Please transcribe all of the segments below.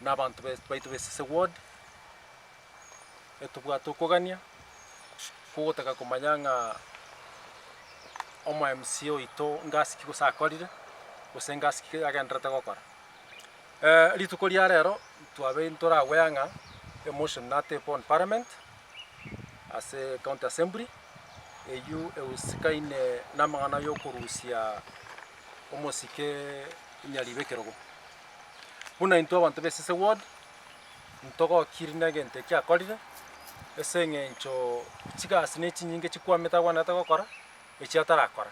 Na abanto baito b'esese ward, etobwate okogania kw'ogotaka komanya ng'a omo MCA oito ngasi ki gose akorire, gose ngasi ki agenderete gokora. Rituko ria rero twabeire ntoragwea ng'a emotion natepe on parliament ase county assembly, eywo ehusikaine na amang'ana ya okorusia omosike nyaribo ekerogo. Buna intwe abanto b'esese ward, ntogokiri na egento eki akorire, ase eng'encho chigasi ne chinyinge chikwamete agwenerete gokora, echi atarakora.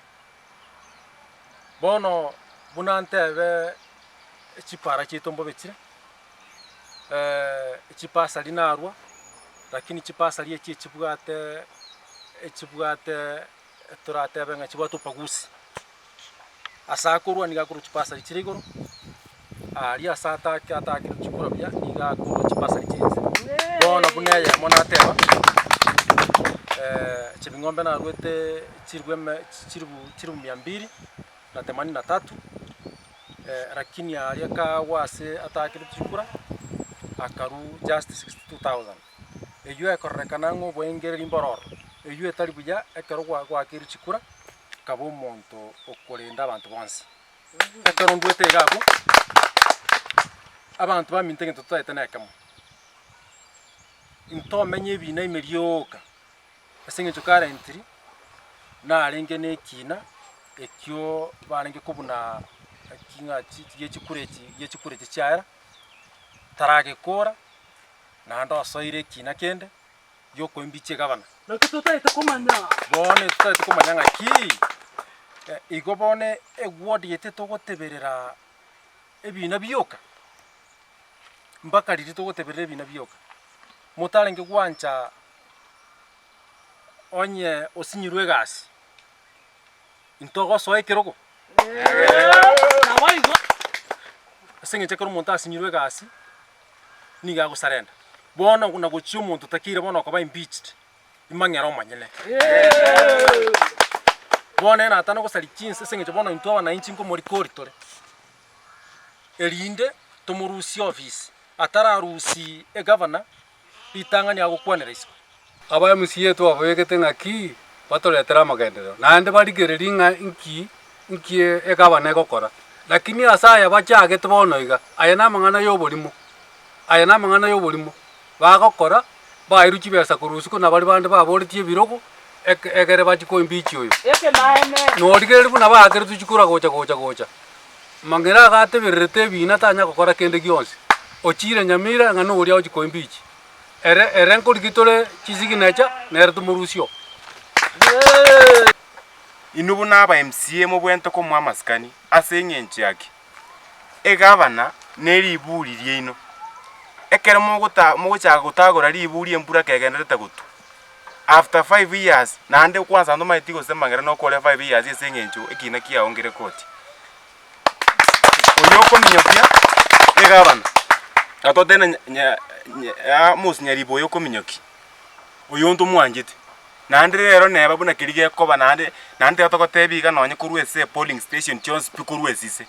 Bono buna ntebe chipara chiaito mbobe chire, chipasari narwa, lakini chipasari echi echibwate echibwate toratebe ng'a chibwate ubaguzi. Ase akorwa nigo akorwa chipasari chire igoro, aria ase atake atakire chikura buya nigo akorwa chipasari chire inse. Bono buna eyemo nateba, chibing'ombe narwete chiribu eme chiribu chiribu mia mbili na themanini na tatu, lakini aria kagwa ase atakire chikura, akarwa just 62,000. Eywo ekororekana ng'a oboengereri mboro ororo, eywo etari buya ekero gwa gwakeirwe chikura. Nkaba omonto okorenda abanto bonsi. Ekero ndwete iga abwo, abanto baminto egento totaete nekemo, intomenye ebina ime rioka, ase eng'encho currently, narenge na ekina ekio barenge kobuna eki ng'a chi gie chikura echi gie chikura echi chiaera, taragekora, naende osoire ekina kende. giokoimbichia egabana. Naki totaete komanya. Bono totaete komanya ng'aki, igo bono eward yaito togoteberera ebina bioka, mpaka riria togoteberera ebina bioka, motarenge gwancha onye osinyirwe egasi, intogosoa ekerogo? Naboigo. Ase eng'encho ekero omonto asinyirwe egasi, nigo agosarenda. Bono na gochia omonto otakeire bono okoba impeached, imang'ere omonyene. Bono ere natana gosaria chinse ase eng'encho bono intwe abananchi nkomorikori tore, erinde tomorusie ofisi, atararusia egavana, ritang'ani agokwanera isiko. Aba MCA twababegete ng'aki batoretere amagenderero, naende barigererie ng'a inki inki egavana egokora. Lakini ase aya bachagete bono iga, aya namang'ana ya oborimo, aya namang'ana ya oborimo, bagokora, bairwe chibesa korwa isiko na baria bande baboretie ebirogo, eke egere bachie koimpeach oyo. Norigereria buna baakeretwe chikura gocha gocha gocha, mang'ina agatebererete ebina tanya gokora kende gionsi, ochire nyamira ng'a noria ogochia koimpeach. Ere ere nkorigia tore chisignature, nere tomorusie oo. Inwe buna aba MCA mobwenerete komoa amasikani ase eng'encho ya ki? Egavana ne riburi riaino. Ekero mogota mogochaka gotagora riburi embura kegendererete gotwa, after five years naende kwanza ntomaeti gose magera nokore five years ase eng'encho ekina kiao nkere koti. Oyo okominyokia egavana, atoteena nya- nya- nya- Amos Nyaribo oyo okominyokia, oyo ntomwanchete. Naende rero neba buna keria gekoba naende, naende tiga togotebia iga nonye korwa ase epolling station chionsi pi korwa esise,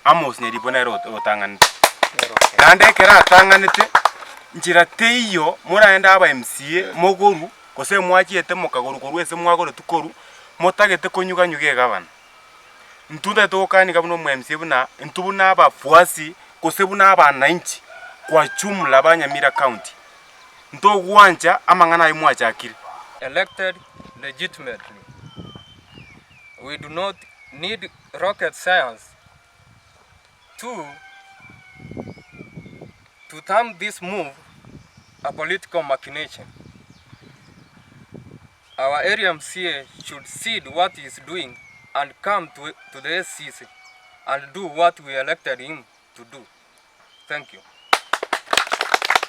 Amos Nyaribo nere otang'anete. Naende ekero atang'anete, nchera teiyo moraende aba MCA mogoru, gose mwachiete mokagoru korwa ase mwagoretwe korwa, motagete konyuganyuga egavana. Intwe ntari togokaniga buna omo MCA buna intwe buna abafuasi gose buna abananchi kwa jumla ba Nyamira county, ntogwancha amang'ana ayio mwachakire. Elected legitimately. We do not need rocket science to to term this move a political machination. Our area MCA should cede what he is doing and come to, to the SCC and do what we elected him to do. Thank you.